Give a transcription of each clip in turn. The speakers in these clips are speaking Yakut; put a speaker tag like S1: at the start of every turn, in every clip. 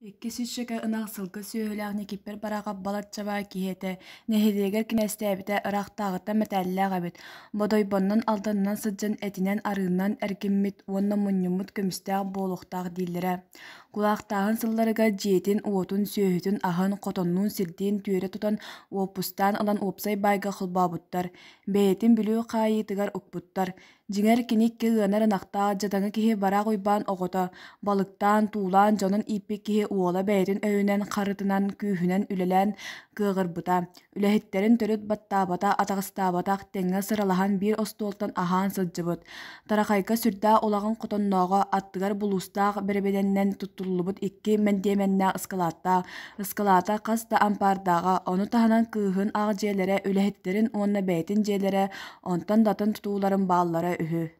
S1: Икки сүүсчэкэ ынах сылгы сүөһүлээх Никиппэр Бараахап балачча киһи этэ, нэһилиэгэр кинээстээбитэ ыраахтааҕыттан мэтээллээх эбит, Бодойбоннон Алданынан сылдьан этинэн арыынан эргиммит уонна мунньуммут көмүстээх буолуохтаах дииллэрэ. Кулаахтааһын сылларыгар дьиэтин-уотун, сүөһүтүн-аһын, хотоннуун сирдиин түөрэ тутан уоппустаан ылан уопсай баайга холбообуттар, бэйэтин Бүлүү хаайыытыгар укпуттар. Дьиҥэр кини икки ыанар ынахтаах дьадаҥы киһи Бараах Уйбаан оҕото, балыктаан, туулаан дьонун ииппит киһи уола бэйэтин өйүнэн, харытынан, күүһүнэн үлэлээн кыаҕырбыта, үлэһиттэрин төрүт баттаабата, атаҕастаабатах, тэҥҥэ сыралаһан биир остуолтан аһаан сылдьыбыт. Тарахайга сүрдээх улахан хотоннооҕо, аттыгар булуустаах бэрэбинэнэн туттуллубут икки мэндиэмэннээх ыскылааттаах, ыскылаата хас да ампаардааҕа, ону таһынан кыыһын аах дьиэлэрэ, үлэһиттэрин уонна бэйэтин дьиэлэрэ онтон да атын тутууларын бааллара үһү.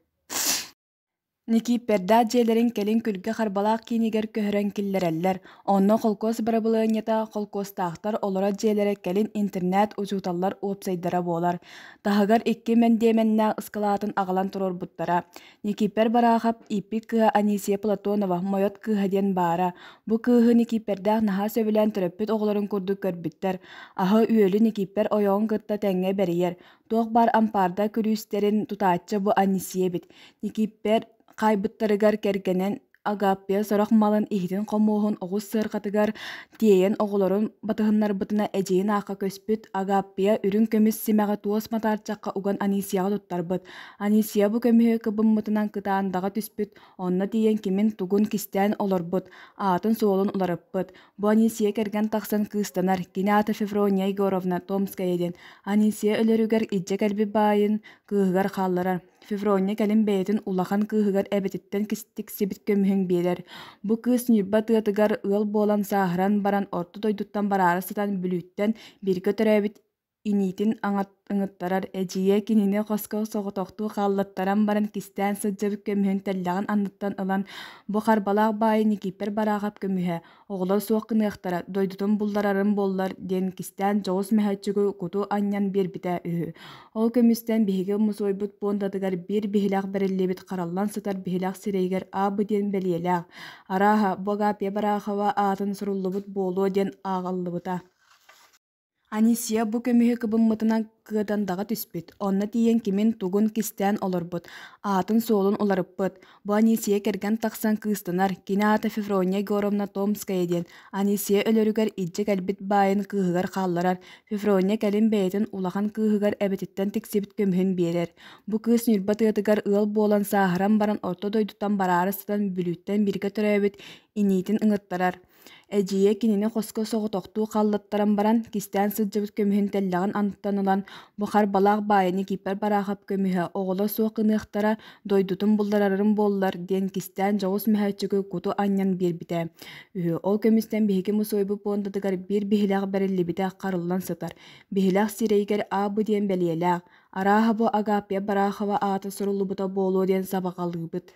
S1: Никииппэрдээх дьиэлэрин кэлин күлгэ Харбалаах киинигэр көһөрөн киллэрэллэр. Онно холкуос бырабылыанньата, холкуостаахтар олорор дьиэлэрэ кэлин интернат-учууталлар уопсайдара буолар. Таһыгар икки мэндиэмэннээх ыскылаатын аҕалан туруорбуттара. Никииппэр Бараахап ииппит кыыһа Анисия Платонова Мойот кыыһа диэн баара. Бу кыыһы Никииппэрдээх наһаа сөбүлээн төрөппүт оҕолорун курдук көрбүттэр. Аһы-үөлү Никииппэр ойоҕун кытта тэҥҥэ бэрийэр. Туох баар ампаарда күлүүстэрин тутааччы бу Анисия эбит. Никииппэр хаайбыттарыгар кэргэнэн Агаппия сорох малын иһитин-хомуоһун оҕус сыарҕатыгар тиэйэн оҕолорун батыһыннарбытына эдьиийин аахха көспүт, Агаппия үрүҥ көмүс симэҕи туос матаарчахха уган Анисияҕа туттарбыт. Анисия бу көмүһү кыбыммытынан кытаандаҕа түспүт, онно тиийэн кимин-тугун кистээн олорбут, аатын-суолун уларыппыт. Бу Анисия кэргэн тахсан кыыстанар, кини аата Феврония Егоровна Томская диэн. Анисия өлөрүгэр илдьэ кэлбит баайын кыыһыгар хаалларар. Феврония кэлин бэйэтин улахан кыыһыгар эбэтиттэн тиксибит көмүһүн биэрэр. Бу кыыс Ньурба тыатыгар ыал буолан сааһыран баран орто дойдуттан бараары сытан Бүлүүттэн бииргэ төрөөбүт Иниитин ыҥыттарар, эдьиийэ кинини хоско соҕотохтуу хааллаттаран баран кистээн сылдьыбыт көмүһүн тэллэҕин анныттан ылан, бу Харбалаах баайы Никииппэр Бараахап көмүһэ, оҕолор суох гыныахтара, дойдутун булларарым буоллар диэн кистээн дьоҕус мөһөөччүгү куту анньан биэрбитэ үһү. Ол көмүстэн биһиги мусуойбут пуондатыгар биир биһилэх бэриллибит хараллан сытар биһилэх сирэйигэр А.Б диэн бэлиэлээх, арааһа, бу Агапия Барахова аатын суруллубут буолуо диэн ааҕыллыбыта. Анисия бу көмүһү кыбыммытынан Кыадандаҕа түспүт, онно тиийэн кимин-тугун кистээн олорбут, аатын-суолун уларыппыт. Бу Анисия кэргэн тахсан кыыстанар, кини аата Феврония Егоровна Томская диэн. Анисия өлөрүгэр илдьэ кэлбит баайын кыыһыгар хаалларар. Феврония кэлин бэйэтин улахан кыыһыгар эбэтиттэн тиксибит көмүһүн биэрэр. Бу кыыс Ньурба тыатыгар ыал буолан сааһыран баран орто дойдуттан бараары сытан Бүлүүттэн бииргэ төрөөбүт иниитин ыҥыттарар. Эдьиийэ кинини хоско соҕотохтуу хааллаттаран баран, кистээн сылдьыбыт көмүһүн тэллэҕин анныттан ылан, бу Харбалаах баайа Никииппэр Бараахап көмүһэ, оҕолор суох гыныахтара, дойдутун булларарым буоллар диэн кистээн дьоҕус мөһөөччүгү куту анньан биэрбитэ үһү. Ол көмүстэн биһиги мусуойбут пуондатыгар биир биһилэх бэриллибитэ харыллан сытар. Биһилэх сирэйигэр А.Б диэн бэлиэлээх. Арааһа бу Агапия Барахова аата суруллубута буолуо диэн сабаҕалыыбыт.